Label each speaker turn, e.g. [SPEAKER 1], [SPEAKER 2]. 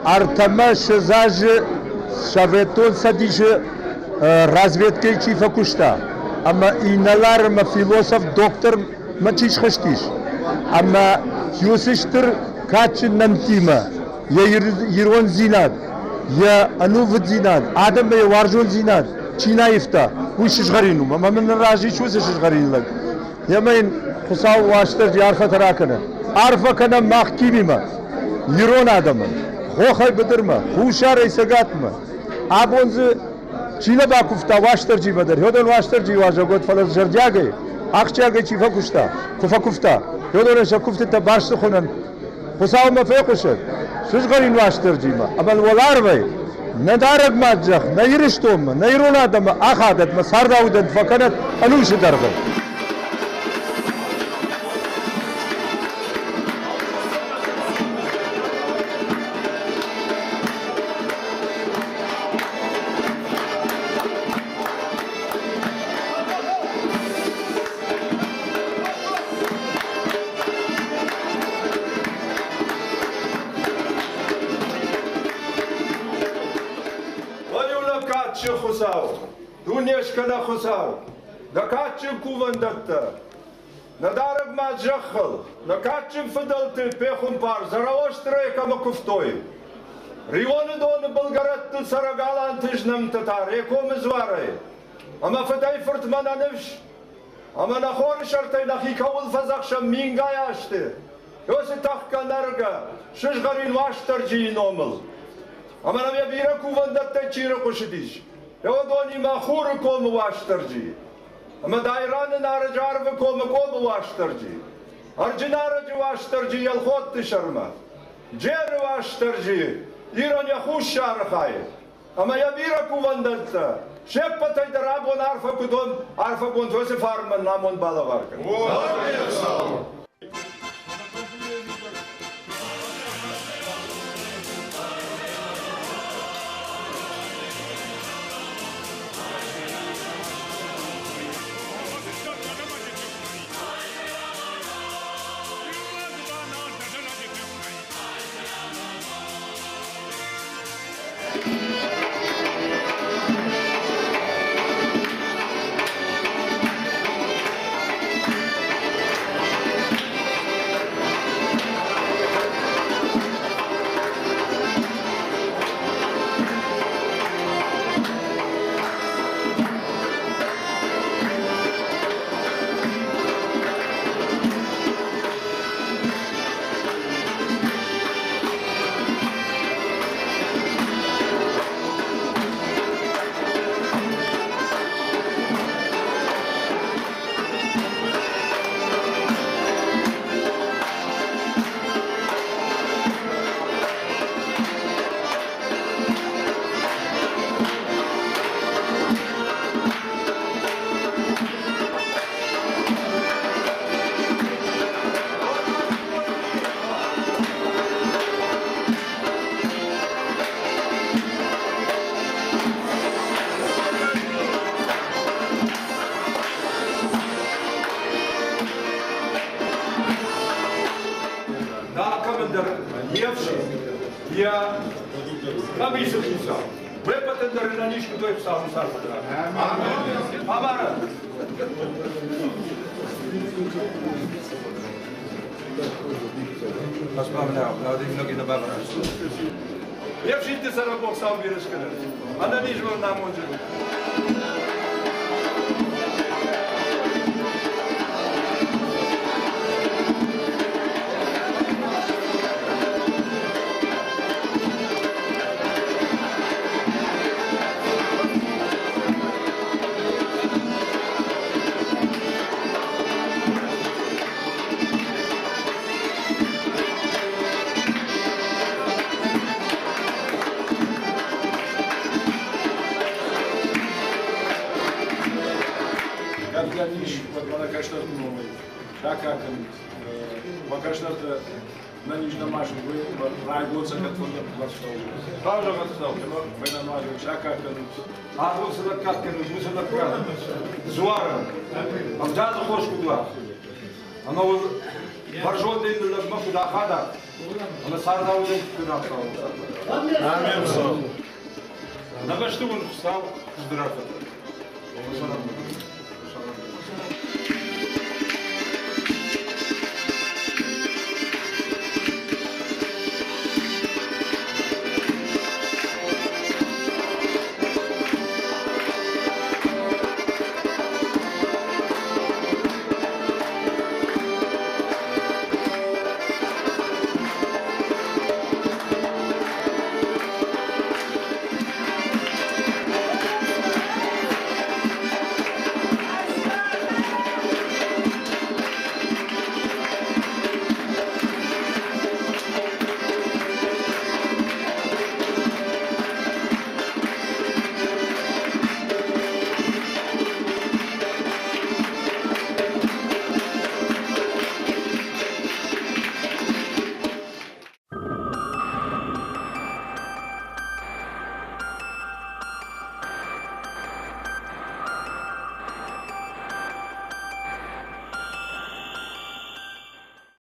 [SPEAKER 1] 30 азы Советон Цӕдисы разведкӕйы чи фӕкуыста ӕмӕ инӕлар ӕмӕ философ доктор мӕ чи схызтис, ӕмӕ уыцы стыр кадджын нӕмттимӕ йӕ ирондзинад, йӕ ӕнувыддзинад, адӕммӕ йӕ уарзондзинад чи нӕ аивта, уый сызгъӕрин у. Ӕмӕ мын разы ис уыцы сызгъӕрин лӕг. Ӕмӕ йын Хуыцау Уастырджи арфӕтӕ ракӕны. Арфӕ кӕнӕм мах Кимимӕ, ирон адӕмӕн, хохӕй быдырмӕ, хуссарӕй цӕгатмӕ. Абон дзы чи нӕ бакуывта Уастырджимӕ дӕр, уыдон Уастырджийы уазӕг уӕд, фӕлӕ зӕрдиагӕй, ахсджиагӕй чи фӕкуыста, куы фӕкуывта, уыдонӕн сӕ куывдтытӕ бӕсты хуынӕн Хуыцаумӕ фехъуысӕд сызгъӕрин Уастырджимӕ ӕмӕ уӕларвӕй нӕ дарӕг мад зӕхх, нӕ Ирыстонмӕ, нӕ ирон адӕмы ахадӕтмӕ цардаудӕн фӕкӕнӕд ӕнусы дӕргъы.
[SPEAKER 2] Уӕ кадджын Хуыцау, дуне скӕнӕг Хуыцау, дӕ кадджын кувӕндӕттӕ, нӕ дарӕг мад зӕххыл, нӕ кадджын фыдӕлты пехуымпар Зороастрӕй кӕмӕ куывтой, Рионы доны былгӕрӕтты цӕрӕг аланты знӕмтӕ та Рекомы дзуарӕй ӕмӕ фыдӕй-фыртмӕ нӕ ныфс ӕмӕ нӕ хоры сӕртӕй нӕхи кӕуыл фӕдзӕхсӕм мингай азты, уыцы тӕхгӕ-нӕргӕ сызгъӕрин Уастырджийы номыл. Ӕмӕ нӕм йӕ бирӕ кувӕндӕттӕй чи рыхъуысыдис, уыдонимӕ Хуры комы Уастырджи ӕмӕ Дайраны нарӕджы Арвы комы Къобы Уастырджи, Ӕрджынарӕджы Уастырджи Елхотты сӕрмӕ, Джеры Уастырджи Ирӕн йӕ хуссары хайы ӕмӕ йӕ бирӕ кувӕндӕттӕ се ппӕтӕй дӕр абон арфӕ куыд уон, арфӕгонд уыцы фарнмӕ намонд балӕвар кӕн. Алкӕмӕндӕр йе фсин, йӕ къӕбицы хицау. Уе ппӕтӕн дӕр ын ӕнӕниз Хуыцауы царды. Амара. Йе фсинты цӕрӕнбон Хуыцау бирӕ скӕнӕд. Ӕнӕниз уӕ намонджын.
[SPEAKER 3] Кӕд ис, уӕд мӕнӕ кӕстӕрты номӕй ракӕ кӕнут. Мӕ кӕстӕртӕ нӕ низ нӕма зыдтой, райгонд сӕ кӕд фӕндыр лӕгтау.
[SPEAKER 2] Базӕгъӕттау.
[SPEAKER 3] Фӕйнӕ нуазӕн сакӕ кӕнут.
[SPEAKER 2] Абон цы лӕггад кӕнут, уыцы лӕггад дзуарӕн. Ӕвдадзы хос куыд уа. Ӕмӕ уыл бӕрзондӕй ныллӕгмӕ куыд ахада, ӕмӕ цардаудӕн куыд ахауа. Амен, Хуыцау. Нӕ бӕсты уын Хуыцау хуыздӕр арфӕтӕ.